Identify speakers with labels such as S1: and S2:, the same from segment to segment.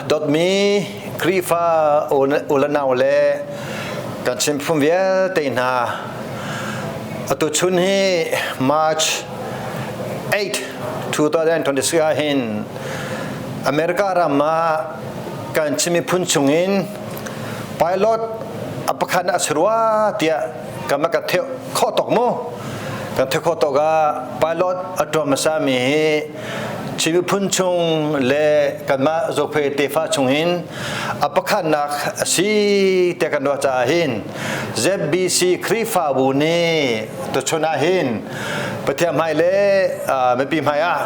S1: Dawtmi Khrihfa u le nau le kan chimphun vialte hna, atu chun hi March 8, 2026 ah hin America ram ah kan Chin miphun chungin pilot a pakhat a si rua tiah kan ka theu khawh tok mu. Kan theu khawh tok ah pilot a ṭuan hmasa mi hi Chin miphun chung le kanmah Zophei tefa chungin a pakhatnak a si tiah kan ruah caah hin ZBC Khrihfabu nih tuchun ah hin Pathian hmai le mipi hmai ah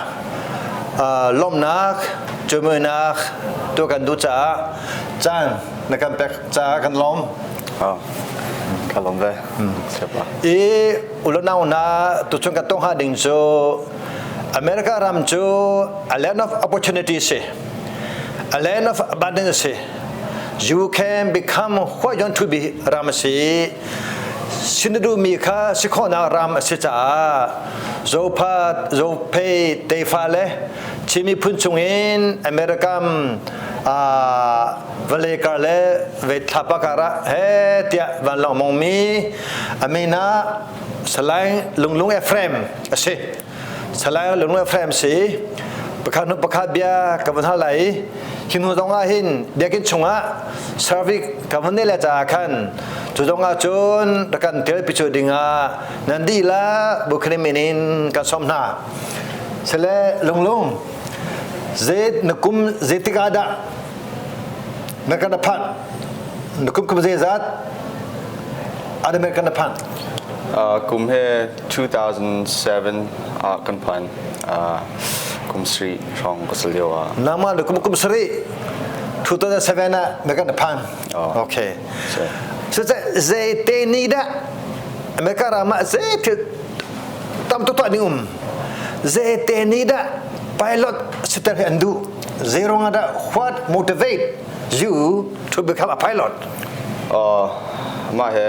S1: lawmhnak cuamuinak tuah kan duh caah caan na kan pek caah kan lawm.
S2: Ka lawm ve.
S1: I ulonau hna tuchun kan tong hnga ding cu America ram cu a land of opportunity si. A land of abundance si. You can become what you want to be ram si. Sinadu mi kha si khawhnak ram a si caah Zophat, Zophei, tefa le Chin miphun chungin American vawlei kar le ve thlapa kar ah he tiah vanlawng mongmi amina Salai Lunglung Ephraim a si. Salai Lunglung Ephraim si. Pakhat hnu pakhat bia ka vun hal lai i hi hnu zong ah hin biakinn chungah service ka vun neih le caah khan cu zong ah cun rak kan tel picu dingah nan dihlak bukhrim min in kan sawm hna. Sale Lunglung zei na kum zeitik ah dah na kan phanh na kum kum zeizat American na phanh?
S2: Kum he 2007 ah kan phan. Kum sarih hrawng ka si lio ah.
S1: Nangmah na kum kum sarih 2007 ah American na phan. Okay. So zei te ni dah America ram ah zei thil tam tuk tuah ding um. Zei te ni dah pilot siter hi an duh. Zei ruangah dah what motivate you to become a pilot?
S2: Mah he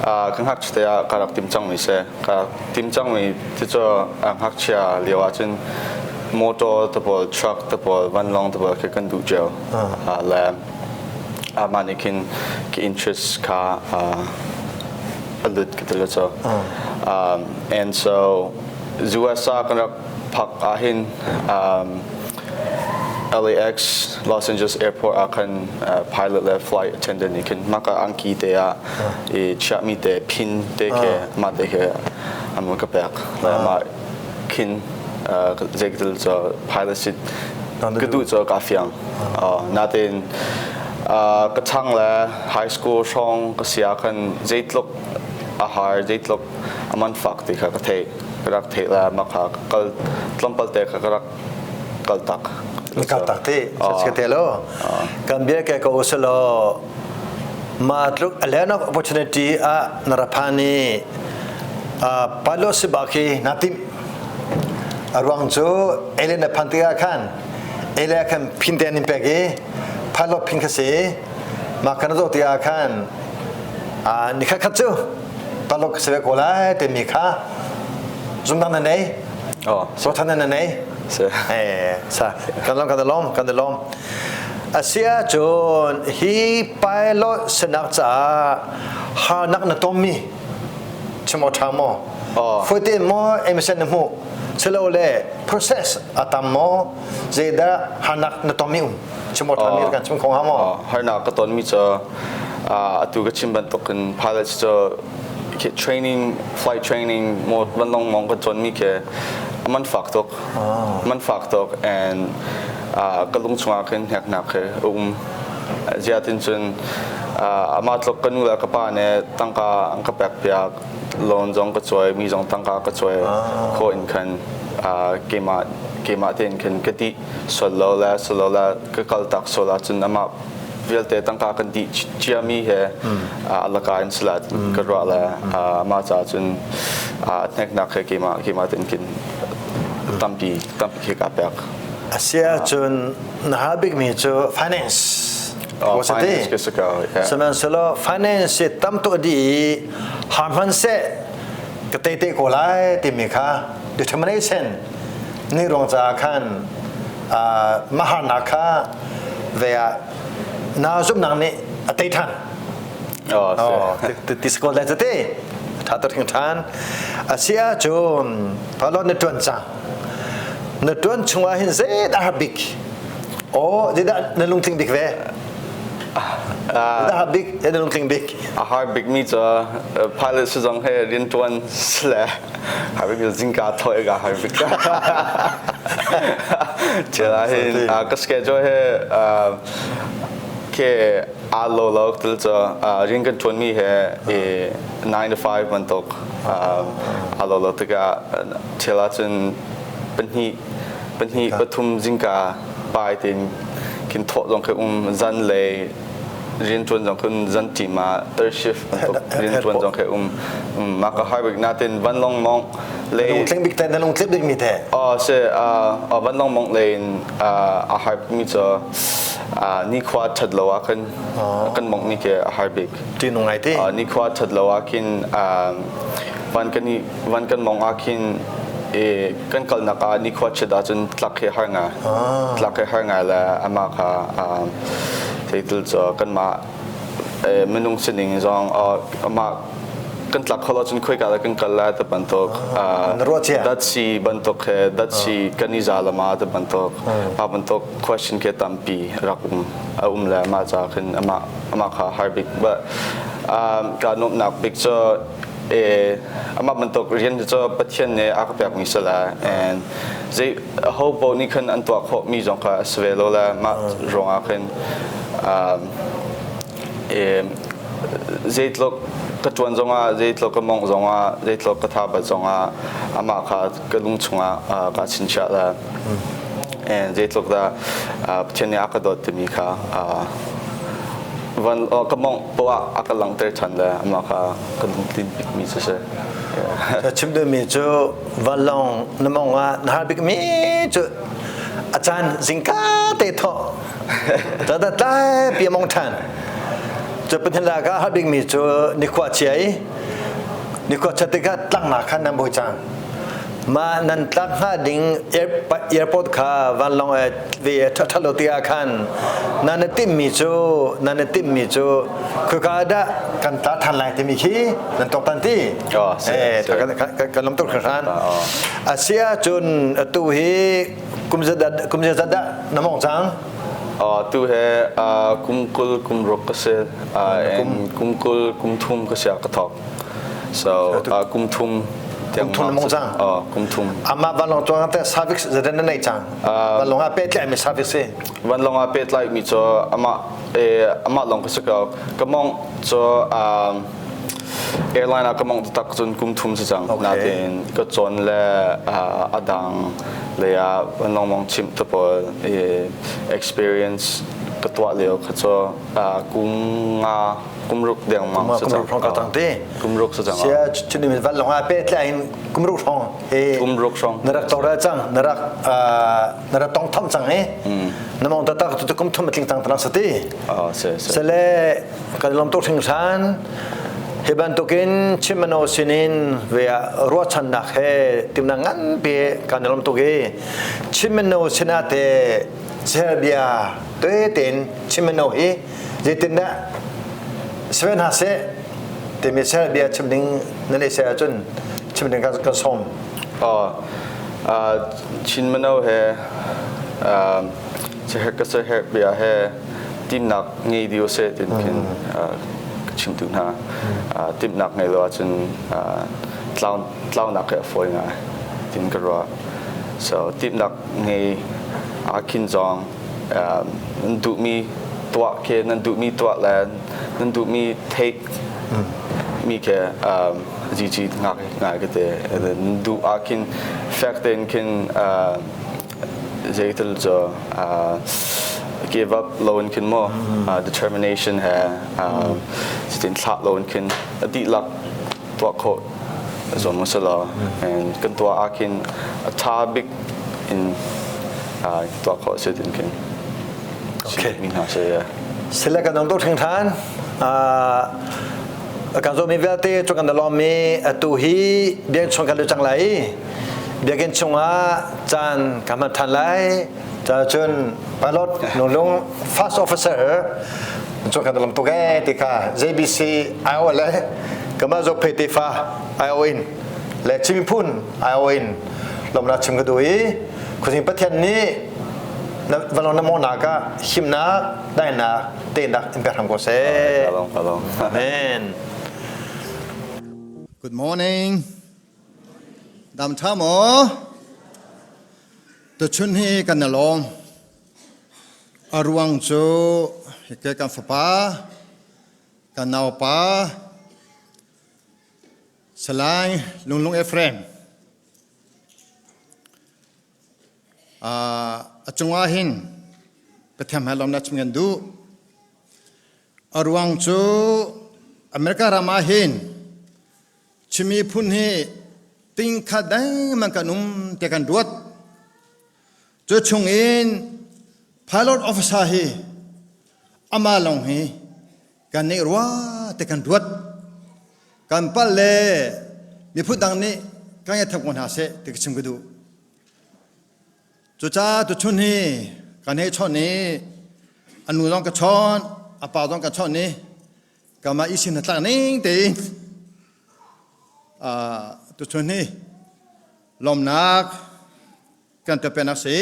S2: kan ngakchia te ah ka rak tim cangmi si. Ka tim cangmi ti cu ngakchia lio ahcun motor te pawl, truck te pawl, vanlawng te pawl khi kan duh cio. Le mah nih khin ka interest kha a lut ka ti le cu. And so US ah kan rak phak ahhin LAX Los Angeles Airport ah khan pilot le flight attendant nih khin maka angki te ah i chiahmi te pin te khi mah te khi an ka pek le mah khin zeitil cu pilot seat ka duh cu ka fiang. Natin ka chang le high school hrawng ka si ah khan zeitluk a har, zeitluk a man fak ti kha ka theih, ka rak theih le mah kha kal tlawmpal te kha ka rak kal tak.
S1: Kal tak ti te lo kan bia ke ko usalo ma tluk a land of opportunity ah na raphan i pilot si ba khi na tim a ruang cu alien na phan tikah khan alien khan phin te an in pek i pilot phin kha si ma kan zoh tikah khan ni khat khat cu taluk si ve ko lai timi kha zumdang na nei. So than na nei. Eh sa kan lom kan lom kan lom. Asia cun hi pilot sinak caah harnak na tommi chimo tha mo fote mo emission na hmu silo le process atam mo zeidah harnak na tommi um chimo tha mi kan chim kho ha mo?
S2: Harnak ka ton mi cu atu ka chim bantukin pilots cu training, flight training mo vanlawng mong kan cawn mi khi man fak tuk, man fak tuk, and ka lung chungah khin hneknak khi um ziatin cun amah tluk ka nu le ka pa nih tangka an ka pek piak, loan zong ka cawi, mi zong tangka ka cawi khawh in khan keimah keimah tein khin ka dih sual lo le sual lo le ka kal tak sual ahcun amah vialte tangka kan dih ciami he a laka in sila ka ruah le mah caah cun hneknak he keimah keimah tein kin tampi tampi khi ka pek.
S1: Asia cun na hal bikmi cu finance.
S2: Oh, finance ka si ko.
S1: Sihmanhsehlaw finance tam tuk di i har hmanhseh ka tei te ko lai timi kha determination ni ruang caah khan maharnak kha. Ve ah na zumnak nih a tei ṭhan.
S2: Oh,
S1: ti si ko lai te tha tuk hring ṭhan. A si ahcun Paulo na ṭuan cang. Na ṭuan chungah hin zeidah har bik? Oh, zeidah na lungtling bik ve? Zeidah har bik? Zeidah na lungtling bik?
S2: A har bik mi cu pilot si zong he rian ṭuan si le har bik zingka thawh ka har bik. Chela hin ka schedule he ke aa lo lo til cu rian kan ṭuanmi he 9 to 5 bantuk aa lo lo tikah thil ahcun pahnih pahnih pathum zingka pai tein khin thawh zong khi um zan lei rian ṭuan zong khi zan ṭim ah third shift bantuk rian ṭuan zong khi um mah ka har bik natin vanlawng mong
S1: lei lungtling bik te na lungtling bik mi te
S2: oh si vanlawng mong lei in a har mi cu nikhua ṭhat lo ah khan kan mongh mi khi a har bik.
S1: Ṭihnung ngai ti.
S2: Nikhua ṭhat lo ah khin van kan i van kan mong ah khin kan kalnak ah nikhua chiat ahcun tlak hi har ngai. Tlak hi har ngai le amah kha theitul cu kanmah minung sining zong amah kan tlak kho lo cun khoika dah kan kal lai ti bantuk datsi bantuk he datsi kan i za lama ti bantuk mah bantuk question ke tampi rak um a um le mah ca khin amah amah kha har bik but ka nuamhnak bik cu amah bantuk rian cu Pathian nih a ka pek mi si la and zei ho paoh nih khan an tuah khawh mi zong kha a si ve lo le mah ruangah khin zeitluk ka ṭuan zongah zeitluk ka mawngh zongah zeitluk ka tha bat zongah amah kha ka lung chungah kaa chinchiah le zeitluk dah Pathian nih a ka dawt timi kha van ka mawngh poah a ka langhter ṭhan le amah kha ka lungtlin bikmi cu si.
S1: Chim duhmi cu vanlawng na mawngh ah na har bikmi cu a caan zingka te thawh Tata tlai pi mong ṭhan. Cu pathin la ka har bikmi cu nikhua chia i nikhua chia tikah tlangnak khan nan bawi cang. Ma nan tlak hnga ding airport kha vanlawng ve ṭha lo ti ah khan nan i timhmi cu nan i timhmi cu khika dah kan tla ṭhan lai timi khi nan tuaktan ti. Eh kan lam tuk hran. Asia cun atu hi kum zeizat kum zeizat dah na mong cang?
S2: Tu he kum 20 kum ruk ka si. Kum 20 kum thum ka si ka thok. So kum thum
S1: kum thum na mong cang.
S2: Kum thum.
S1: Amah vanlawng tuang te service zedan na nei cang. Vanlawng ah pehtlai mi service si.
S2: Vanlawng ah pehtlai mi cu amah amah long ka si ko. Ka mong cu Airline ah ka mong taktak cun kum thum si cang. Natin ka cawn le a dang lei ah vanlawng mong chimh te pawl experience ka tuah lio kha cu kum nga kum ruk dengmang si cang.
S1: Kum ruk hrawng ka tang te.
S2: Kum ruk si cang.
S1: Sia chuni min vanlawng ah pehtlai in kum ruk hrawng
S2: kum ruk hrawng
S1: na rak tawr cang na rak na rak tong tham cang i na mong taktak tu kum thum tling cang tanang sati. Sele Kan lawm tuk hringhran. Hi bantukin Chimano sinin ve ah ruahchannak he timnak nganpi kan lawm tuk i Chimano sinah te Serbia te tein Chimano hi zeitindah si ve hna seh timi Serbia chim ding nan i seh ahcun chim ding kan sawm.
S2: Chin mino he ka Serbia he timnak ngei dih usih tin khin ka chimtu hna timhnak ngei lo ahcun tlaunak hi a fawi ngai tin ka ruah so timhnak ngei ah khin zong nan duhmi tuah khi nan duhmi tuah le nan duhmi take mi khi GG ngak ngai ka te nan duh ah khin fek tein khin zeitil cu give up lo in khin mu determination he cutin thlah lo in khin a dihlak tuah khawh zuam si law and kan tuah ah khin a tha bik in tuah khawh si tin khin
S1: okay
S2: mi hna si
S1: sile kan dong tuk hringhran kan zawmi vialte cu kan lawm i atu hi biakinn chung kan lut cang lai biakinn chungah caan kan hman ṭhan lai. Cun pilot Lunglung first officer cu kan lam tuk ee ti kha JBC IO le kama zo phe te fa IO in le Chin miphun IO in lomnak chim ka duh i khuazing Pathian nih vanlawng na mawnak ah himnak daihnak teinak in pek hram ko seh. Amen.
S3: Good morning. Dam tha maw? Tuchun hi kan i lawm. A ruang cu hike kan fapa, kan naupa, Salai Lunglung Ephraim a cungah hin Pathian hmai lawmnak chim kan duh. A ruang cu America ram ah hin Chin miphun hi tingkhat dengmang kan um te kan ruat. Cu chung in pilot officer hi amah lawng hi kan neih rua te kan ruat. Kan pal le miphun dang nih kan i tham ko hna seh ti ka chim ka duh. Cucaah tuchun hi kan hei chawnh i a nu zong ka chawnh, a pa zong ka chawnh i kamah i sin hnatlak ning tein tuchun hi lawmnak kan tuahpiaknak si.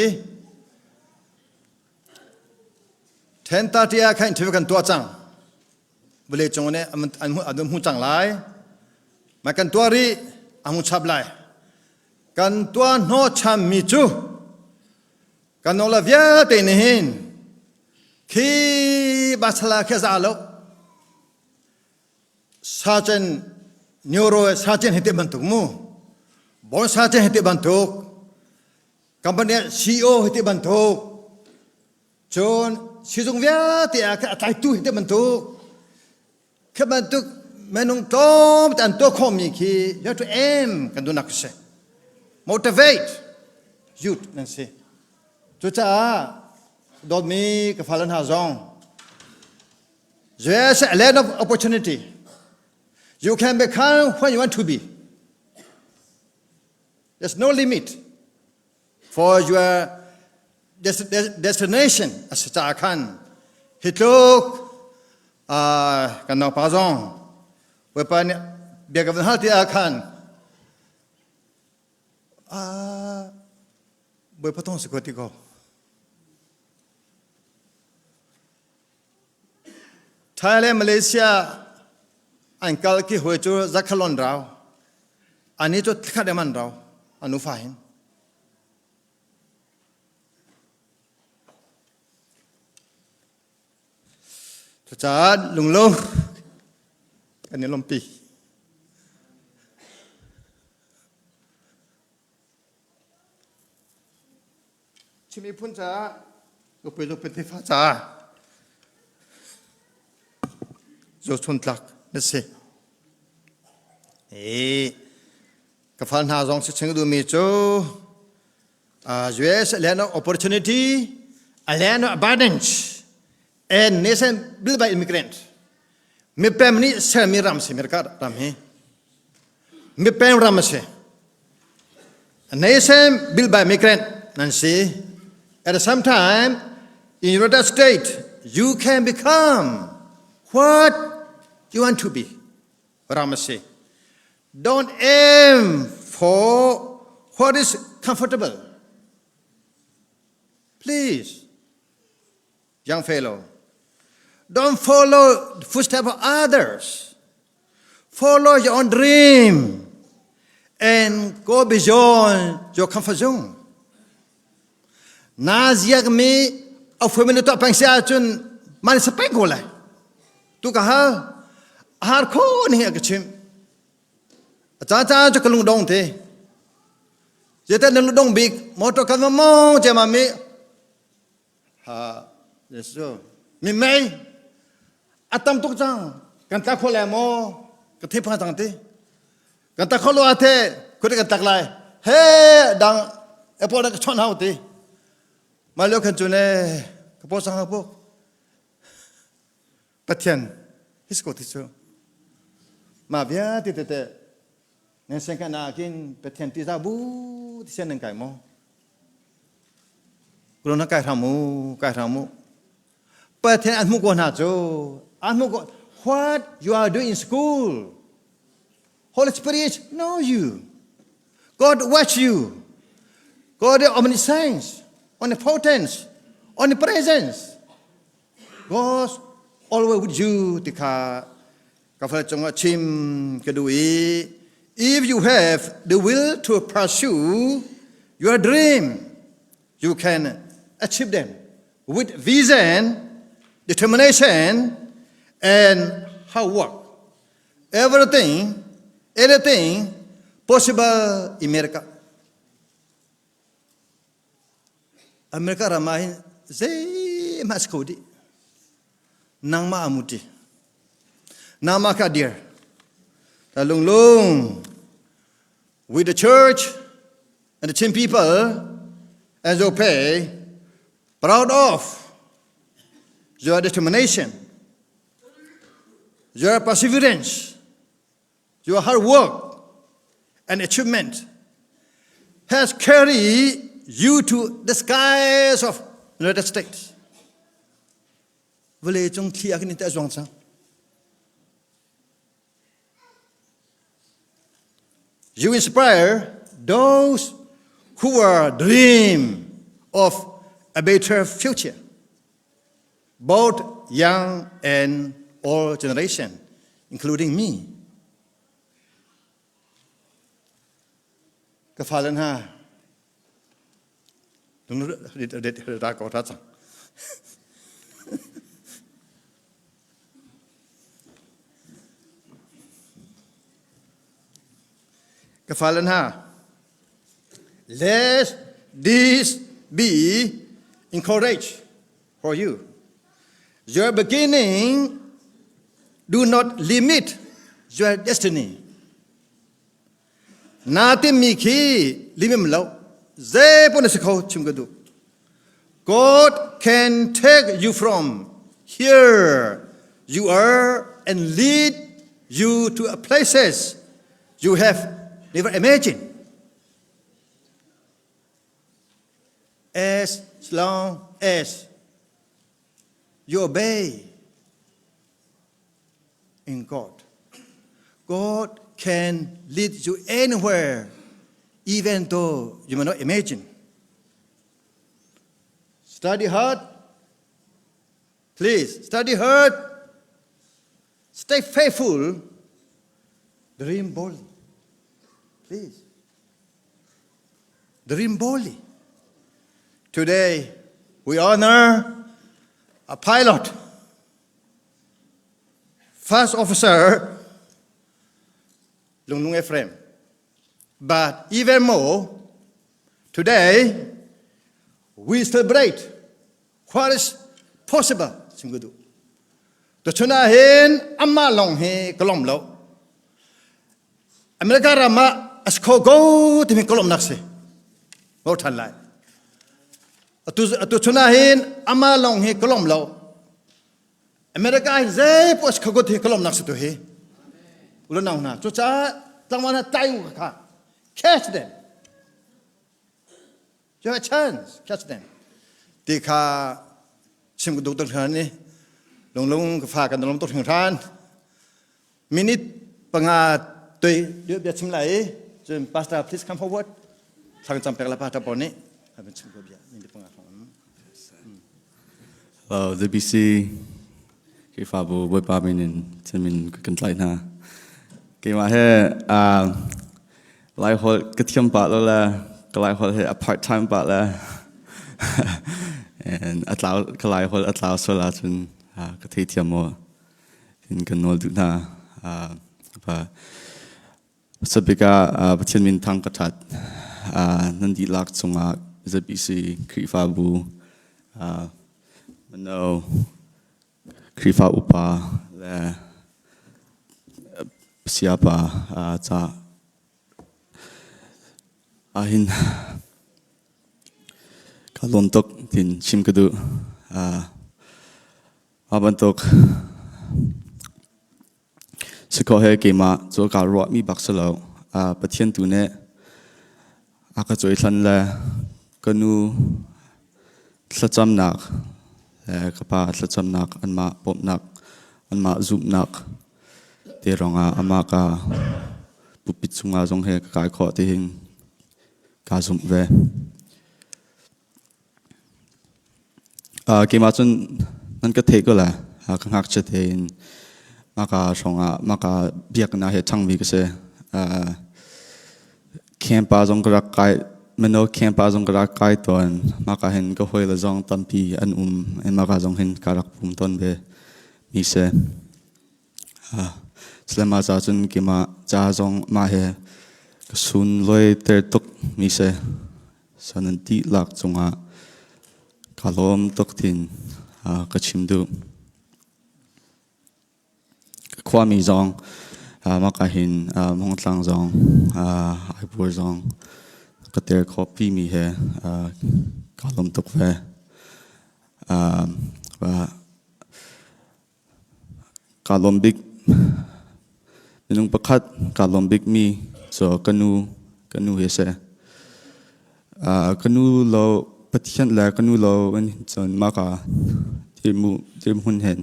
S3: 10:30 ah khan interview kan tuah cang. Vawlei cung nih an hmu cang lai. Mah kan tuah rih, a hmu chap lai. Kan tuah hnawhchan mi cu kan nawla vialte nih hin khi basala khi za lo surgeon neuro surgeon hi te bantuk mu bone surgeon hi te bantuk company CEO hi te bantuk cun sizung vialte ah a tlaitu hi te bantuk Khi bantuk minung tlawm te an tuah khawhmi khi you have to aim kan duhnak si. Motivate youth nan si. Cucaah dawtmi ka fale hna zong there's a land of opportunity. You can become what you want to be. There's no limit for your destination a si caah khan hi tluk kan naupa zong Bawipa nih bia ka van hal ti ah khan Bawipa thong si ko ti ko Thailand Malaysia an kal ki hoi cu zakhalon rau ani cu thakhat man rau anu fa hin Cucaah lunglung kan i lawmpi. Chin miphun caah nupi nupi tefa caah zohchun tlak na si. E, ka fal hna zong si ching duhmi cu US land of opportunity, a land of abundance, and nation built by immigrant. Mipem nih sermi ram si America ram hi. Mipem ram a si. A nation built by immigrant nan si. At the same time, in United States, you can become what you want to be. Ram a si. Don't aim for what is comfortable. Please, young fellow, don't follow the footsteps of others. Follow your own dream and go beyond your comfort zone. Na ziakmi a fuimi na tuah peng si ahcun man sa peng ko lai. Tu ka hal a har kho ning a ka chimh. A caan caan cu ka lungdong te. Zeite na lungdong bik motor kan ma mong che ma mi ha Jesu mi mei a tam tuk cang kan tla kho lai maw ka thei phang cang ti kan tak kho lo a the khute kan tak lai he dang airport ka chon hau ti ma lio khan cu ne ka po sang ha puk Pathian his ko ti cu mah vialte tete nan sen kan ah khin Pathian ti za bu ti sen nan kai maw? Kulona kai hram u, kai hram u. Pathian an hmuh ko hna cu. An hmuh ko. What you are doing in school? Holy Spirit know you. God watch you. God is omniscience, omnipotence, omnipresence. God always with you ti kha ka fal cungah chim ka duh i if you have the will to pursue your dream you can achieve them with vision determination and hard work everything anything possible in America America ram ah hin zeihmah si kho dih. Nangmah a muti. Nangmah kha dir. Ta lunglung with the church and the Chin people and your pay proud of your determination, your perseverance, Your hard work and achievement has carried you to the skies of United States. Vale cung thli a kan in te zuang cang. You inspire those who are dream of a better future, both young and old generation, including me. Ka fale hna, ra ko ra cang. Ka fale hna, let this be encouraged for you. Your beginning do not limit your destiny. Na timmi khi limim lo zei pon si kho chim ka duh. God can take you from here you are and lead you to a places you have never imagined. As long as you obey in God. God can lead you anywhere, even though you may not imagine. Study hard. Please, study hard. Stay faithful. Dream boldly. Please. Dream boldly. Today, we honor a pilot, first officer, Lunglung Ephraim. But even more, today, we celebrate what is possible. Chim Tuchun ah hin amah lawng hi ka lawm lo. America ram ah a si kho ko timi ka lawmnak si. Ho ṭhan lai. Atu atu chun ah hin amah lawng hi ka lawm lo. America hin zei poh a si kho ko ti ka lawmnak si tu hi. Ulanau hna cucaah tlangval hna tlai u kha catch them. You have a chance, catch them. Ti kha chim ka duh tuk hran ni lunglung ka fa kan lung tuk hran minute panga tui bia chim lai cun pastor please come forward thlang cam pek la pastor paul nih a chim ko bia minute panga
S2: Hello, ZBC Khrihfabu Bawipa min in chinmin kan tlaih hna. Keimah he Laiholh ka thiam pah lo le ka Laiholh he a part time pah le and a tlau ka Laiholh a tlau sual ahcun ka theithiam maw in kan nawl duh hna. Hmasabik ah Pathian min thang ka ṭhat. Nan dihlak cungah ZBC Khrihfabu mino Khrihfa upa le sayapa ca ahhin kaa lawm tuk tiin chim ka duh. Mah bantuk Si ko he keimah cu kaa ruahmi bak si lo. Pathian tu nih a ka cawihlan le ka nu Thlacamnak le ka pa thlacamnak anmah bawmhnak anmah zumhnak te ruangah amah ka pulpit cungah zong he ka kai khawh tihin kaa zumh ve. Keimah cun nan ka theih ko lai. Ka ngakchia tein maka hrawngah maka biakinn ah he ṭhangmi ka si. Camp ah zong ka rak kai mino camp ah zong ka rak kai tawn. Maka hin ka hawile zong tampi an um i maka zong hin ka rak pum tawn ve mi si. Sule ca cun keimah ca zong mah he ka sunlawi ter tuk mi si. San an dihlak cungah kaa lawm tuk tiin ka chim duh. Ka khuami zong maka hin Hmongtlang zong Aipur zong ka tel khawh pimi he kaa lawm tuk ve. Kaa lawm bik minung pakhat kaa lawm bikmi cu ka nu ka nu hi a si. Ka nu lo Pathian le ka nu lo in cun mah ka dirhmun hin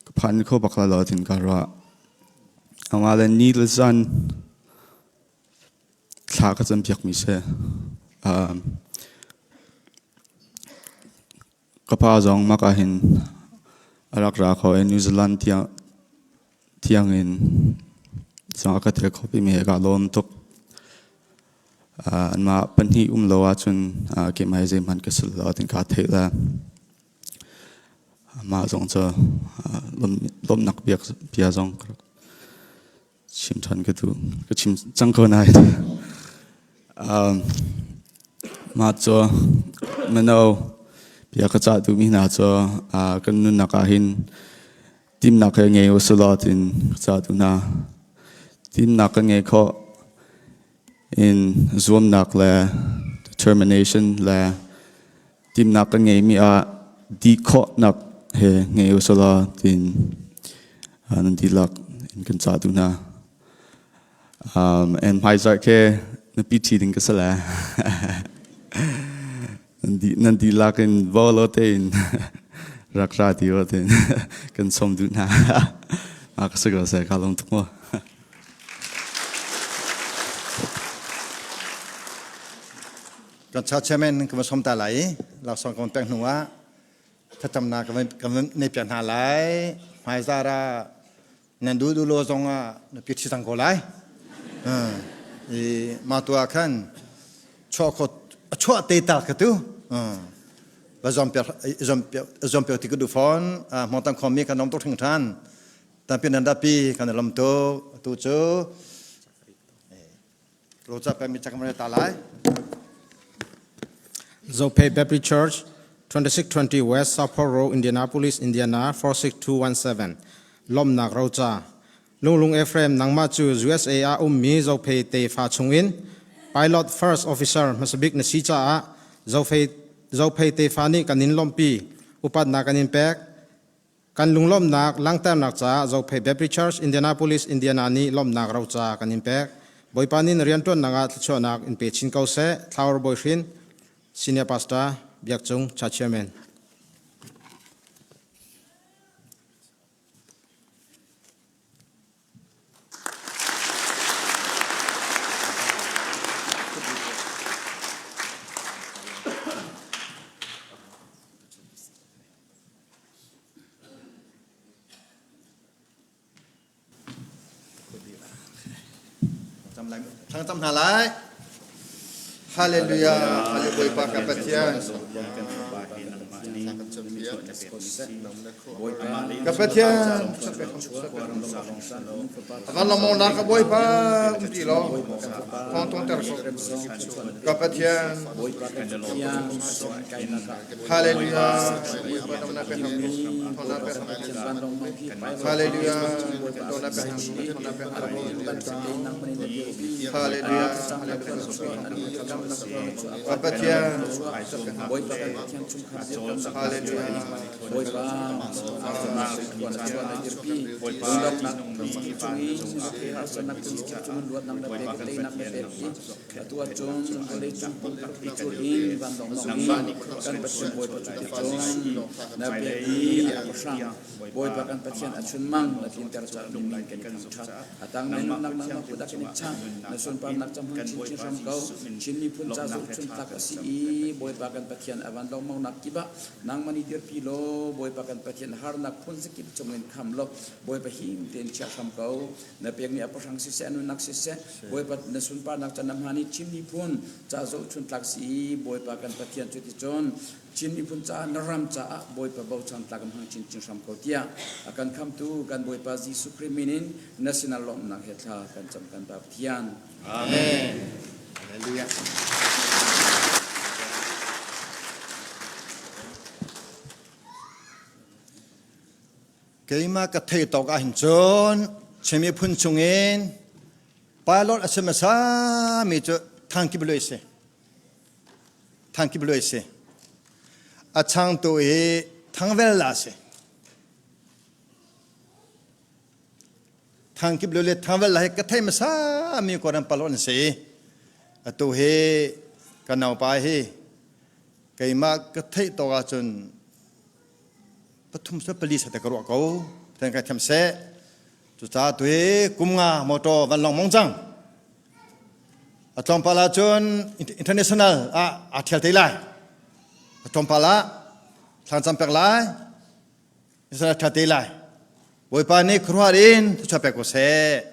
S2: ka phan kho bak lai lo tiin ka ruah. Amah le ni le zan thla ka campiakmi si. Ka pa zong mak ahhin a rak ra kho i New Zealand tiangin zong a ka tel kho pimi he kaa lawm tuk. Anmah pahnih um lo ahcun keimah hi zeihmanh ka si lo tin kaa theih le amah zong cu lawmhnak bia zong ka rak chim ṭhan ka duh. Ka chim cang ko nain. Mah cu mino bia ka cah duhmi hna cu kan nunnak ah hin timnak he ngei u sih law tiin ka cah duh hna. Timnak kan ngei khawh in zuamnak le determination le timnak kan ngeimi ah dih khawhnak he ngei u sih law tiin nan dihlak in kan cah duh hna. And hmaizarh khi nupi ṭhi ding ka si le nan dihlak in bolo tein rak ra ti u tiin kan sawm duh hna. Mah ka si ko seh, kaa lawm tuk mu.
S3: Kan church chairman kan va som ta lai i laksawng kan pek hnu ah thlacamnak kan van nei piak hna lai. Hmaizar ah nan duh duh lo zong ah na pi ṭhi cang ko lai. I mah tu ah khan chuah kho chuah te tal ka tu va zuam piak zuam piak ti ka duh fawn. Hmawngtang khuami kan om tuk hring ṭhan. Tampi nan dapi kan i lawm tuk. Atu cu Roca pemi cak ta lai.
S4: Zophei Baptist Church, 2620 West Southport Road, Indianapolis, Indiana 46217. Lomnak roca. Lunglung Ephraim nangmah cu USA ah ummi Zophei tefa chungin Pilot First Officer hmasabik na si caah Zophei Zophei tefa nih kan in lawmhpi upatnak kan in pek. Kan lunglawmhnak langhternak caah Zophei Baptist Church, Indianapolis, Indiana nih lawmhnak roca kan in pek. Bawipa nih na rianṭuannak ah thluachuahnak in pe chin ko seh. Thlau Bawi Hrin, Senior Pastor, Biak Cung, Church Chairman.
S3: Thangcam hna lai. Hallelujah. Hallelujah. Bawipa ka Pathian. Ka Pathian. Van lawmong na ka Bawipa um ti lo. Thawng thawng ter ko. Ka Pathian. Hallelujah. Hallelujah. Hallelujah. Pathian. Hallelujah.
S5: Cung i rethei harsatnak phun kip cungin luatnak na pek i teinak na pek i atu ahcun vawlei cung pumpak cul in vanlawng in kan Pathian Bawipa cu ticun na pek i a pahrang Bawipa kan Pathian a chunmang na tlinter caah min min kan i thangṭhat. A tang na nunnak nangmah kut ah kan i chah. Na sunparnak ca hmang chinchin hram ko. Chin miphun ca zohchun tlak a si i Bawipa kan Pathian a vanlawng kip ah nangmah nih dirpi law Bawipa kan Pathian harnak phun zakip cungin kham law Bawipa him tein chia hram ko. Na pekmi a pahrang siseh, a nunnak siseh, Bawipa na sunparnak ca na hmaan i Chin miphun ca zohchun tlak si i Bawipa kan Pathian cuticun Chin miphun caah na ram caah Bawipa bochan tlak in hmang chinchin hram ko tiah a kan khamtu kan Bawipa Jesuh Khrih min in na sinah lawmhnak he thla kan cam kan Pa Pathian.
S3: Amen. Hallelujah. Keimah ka thei tawk ahhin cun Chin miphun chungin pilot a si hmasa mi cu Thang Kip Luai si. Thang Kip Luai si. A changtu hi Thang Vel La si. Thang Kip Luai le Thang Vel La hi ka thei hmasa mi Kawlram pilot an si. Atu hi ka naupa hi keimah ka theih tawk ahcun pathum sa pali sa te ka ruah ko then kai tham seh cucaah tu hi kum nga motor van long mong cang a tlawmpal ah cun international ah aa thial te lai a tlawmpal ah thlangcam pek lai international tha te lai bawipa nih khuaruahar in thluachuah pek ko seh.